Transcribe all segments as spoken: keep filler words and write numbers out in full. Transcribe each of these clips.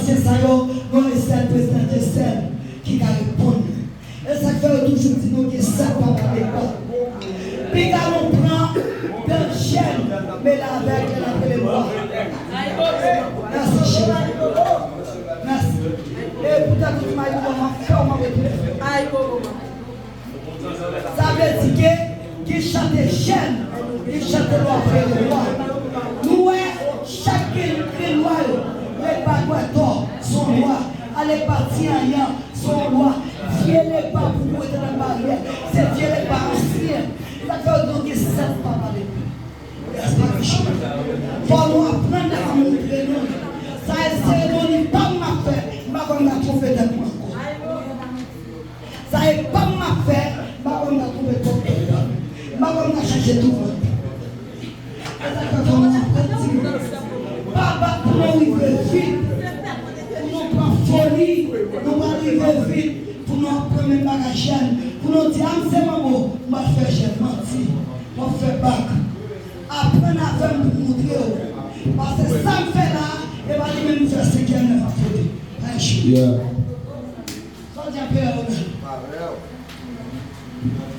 Sa yo, nou gen sèl prezidan Dyesèl ki ka reponn. E sa k fè yo toujou di nou gen sèt papa Legba. Piga nou pran Danjèl, mele avèk lè n ap rele lwa. Mèsi, cheri. Mèsi. E poutèt ou di m Ayibobo, m ap fè w manke tou. Sa vle di ke gen chante jèn, gen chante lwa, frè lwa. Nou wè, chak gen, gen lwa yo. Legba Gwètò, se yon lwa. A Legba Ti Yanyan, se yon lwa. Vye Legba pou mwen te nan baryè. Se vye Legba ansyen. Sa fè yo di nou gen sèt papa Legba. Fò nou aprann a montre nou. Sa e seremoni pa m m ap fè. M pa konn nan twonpe tèt mwen ankò. Sa e pa m m ap fè. M pa konn nan twonpe twòp tèt mwen. M pa konn nan chache tou vant. E sa k fè fò nou aprann timoun. Pa bat pou nou rive vit. Pou nou pran foli. Nou pa rive vit. Pou nou aprann menm bagay jèn. Pou nou di, a m se manbo. M pa fè jèn manti. W ap fè bak. Aprann avè m pou m montre w. Paske sa m fè la, e pa li menm m fè senkyèm nan fakilte. Pa echwe. Yeah. Sa w di anperè Ronald?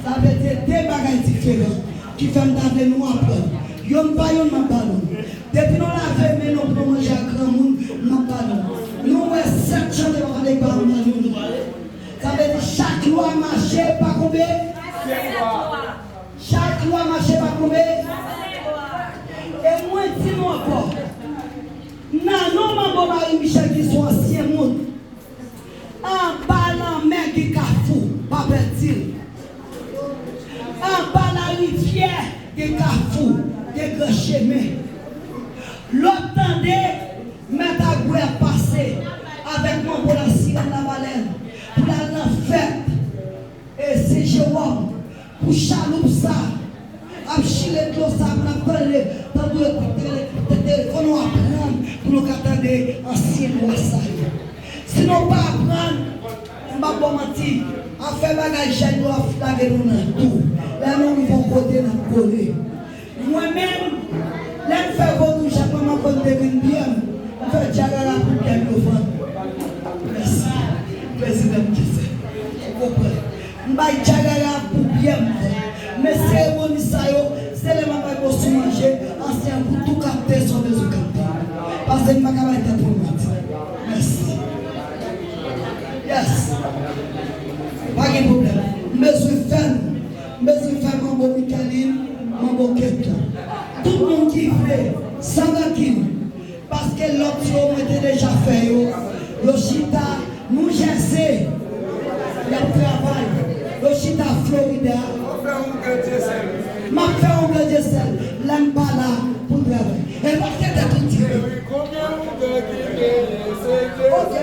Sa vle di de bagay diferan ki fè m ta vle nou aprann. Yonn pa yonn, m ap ba nou. Depi nou lave men nou pou nou manje ak granmoun, m ap ba nou. Nou wè sèt chante papa Legba m ba nou. Sa vle di chak lwa mache pa konbe? Chak lwa mache pa konbe? E mwen di nou ankò, Nanon Manbo Marie Michel ki se yon ansyen moun. Anba lanmè gen kafou, pa pèdi l. Anba larivyè gen kafou, gen gran chemen. Lè w tande Mèt Agwe ap pase avèk manbo Lasirèn Lavalèn pou l al nan fèt e Sen Jewòm pou chaloup sa ap chire dlo sa pou n ap tande, tande, tande, tande, fò nou aprann pou nou ka tande ansyen lwa sa yo. Si nou pa aprann, m p ap ba w manti, afè bagay jèn yo ap lage nou nan tou. Lè nou rive yon kote, n ap kole. Mwen menm, lè m fè vodou, chak manman konn te vin byen m, m fè djarara pou byen m yo vann. Mèsi. Prezidan m di sa. Ou konprann? M bay djarara pou byen m vann. Men seremoni sa yo, se lè m ap bay bosou manje, ansyen pou tou kapte, sa w bezwen kapte. Paske m pa ka bay tèt mwen manti. Mèsi. Yes. Pa gen pwoblèm. M bezwen fè l. M bezwen fè manbo Mikalin, manbo Keto. Tout moun ki vle, san rankin, paske lòt yo mwen te deja fè yo, yo chita New Jersey, y ap travay, yo chita Florida. M ap fè yon gran dyesèl. Lè m pa la pou travay. E pa se tèt ou tire. Konbyen moun ki genyen se Jezi?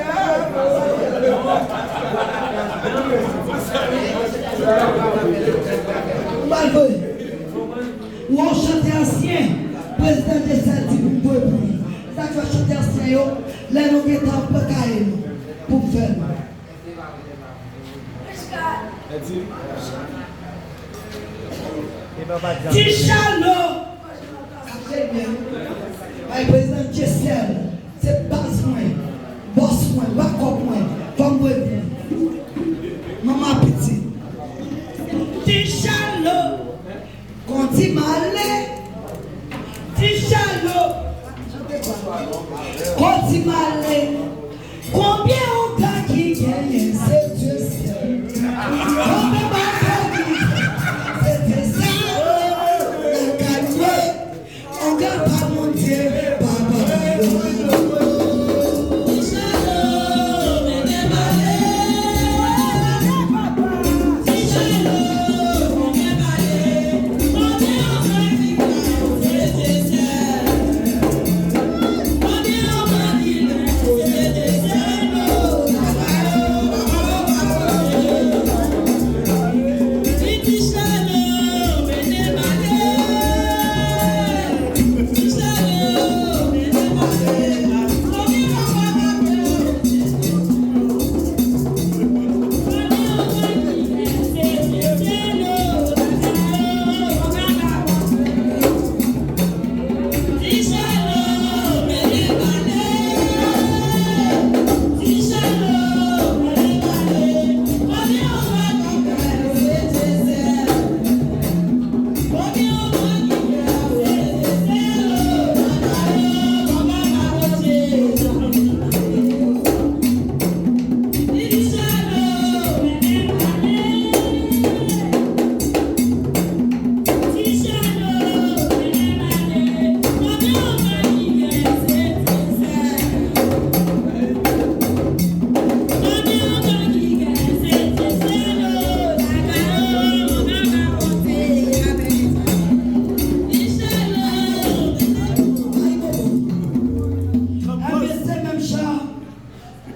Ou pa l voye. Ou yon chante ansyen, prezidan Dyesèl di pou m voye pou li. Sa k fè chante ansyen yo, lè nou gentan pran kaye nou pou m fè nou. Ti Chalo! Ay, prezidan Dyesèl, se baz mwen, bòs mwen, bakòp mwen, fò m voye pou li. Manman piti. Ti Chalo! Konti male, ti Chalo. Konti male. Konbyen ongan ki genyen, se Dye sèl. Konbyen bato ki genyen, se Dye sèl. Nan kay mwen, ongan pa Bondye, pa papa yo.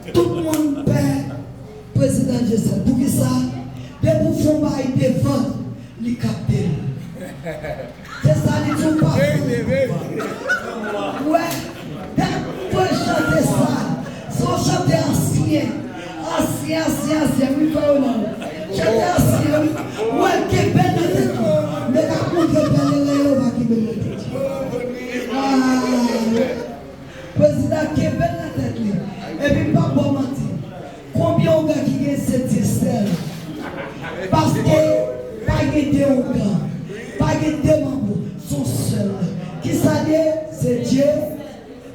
Tout moun pè prezidan Dyesèl. Poukisa? Depi w fè yon bagay devan l, li kapte l. Se sa li di w pa fè. Wi, dat mwen chante sa. Se yon chante ansyen. Ansyen, ansyen, ansyen. Wi, fè yo non. Chante ansyen, wi. Ou wè l kenbe l nan tèt li. Men l ap montre bèl erè yo pa kenbe l nan tèt li. Ah, wi. Prezidan kenbe l nan tèt li. Epi m p ap ba w manti. Konbyen ougan ki gen se Dyesèl? Paske pa gen de ougan, pa gen de manbo, se yon sèl. Kisa l ye? Se Dye.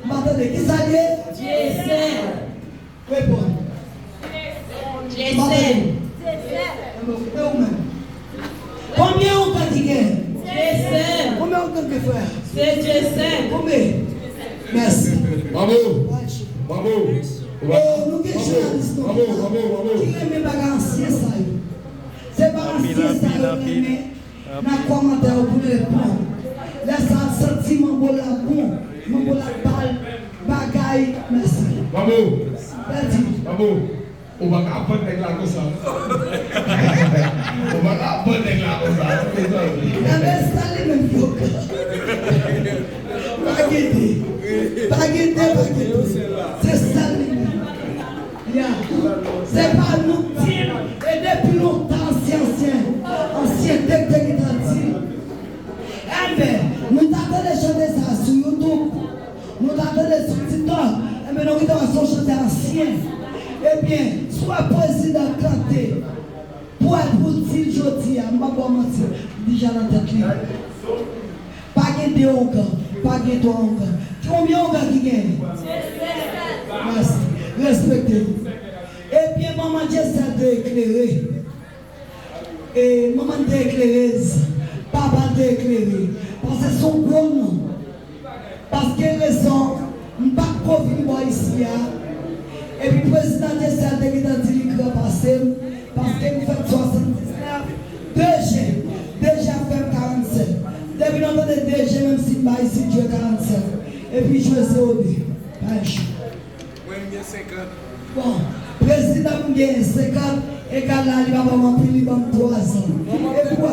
M pa tande. Kisa l ye? Dyesèl. Reponn. M pa tande. Dyesèl. Enben, e ou menm? Konbyen ougan ki gen? Dyesèl. Konbyen ougan ki gen, frè? Se Dyesèl. Konbyen? Mèsi. Bravo. Bravo. E nou gen jounalis nou ki renmen bagay ansyen sa yo. Se pa ansyen sa yo renmen nan kòmantè yo pou reponn. Lè sa a santi manbo la bon, manbo la ba l bagay. Mèsi. Bravo. Pèdi. Bravo. Ou pa ka vann nèg la konsa. Ou pa ka vann nèg la konsa, non, mezanmi. Enben, se li menm ki ougan. Pa gen de. Pa gen de, pa gen de. Se sa li menm. Ya. Se pa nou k di l. E depi lontan, ansyen, ansyen, ansyen tèt te gentan di l. Enben, nou ta tande chante sa sou YouTube. Nou ta tande sou TikTok. Enben, nou gentan wè se yon chante ansyen. Ebyen, si w wè prezidan kante pou al pou di l jodi a, m p ap ba w manti, li deja nan tèt li. Pa gen de ougan, pa gen twa ougan. Konbyen ougan ki genyen? Mèsi. Respekte. Ebyen, manman Dyesèl te eklere. E manman l te eklerez, papa l te eklere. Paske se yon gwo non. Paske rezon, m pa t ko vin bò isi a. Epi prezidan Dyesèl te gentan di li gran pase m. Paske m fèt swasanndisnèf, de jen, de jen ap fè m karannsèt. Depi nou tande de jen, menm si m ba isi Dye karannsèt. Epi jwe zewo de. Pa jwe. Mwen, m gen senkant. Bon, prezidan m genyen senkant, egal la, li pa ban m anpil, li ban m twazan. E pou...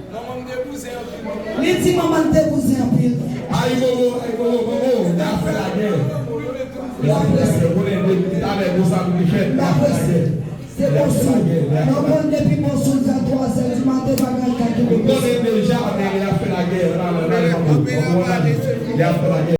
Manman m te bouzen anpil. Li di manman l te bouzen anpil. Ayibobo, ayibobo, bobo, n ap fè lagè. N ap fè lagè, konnen depi talè, bon sa pou li fèt, n ap fè lagè. Se bon sou. Mwen konn depi bon sou l fè twazè di maten, pa gen anyen k ka kenbe bon sou. Konnen deja, men y ap fè lagè, y ap fè lagè.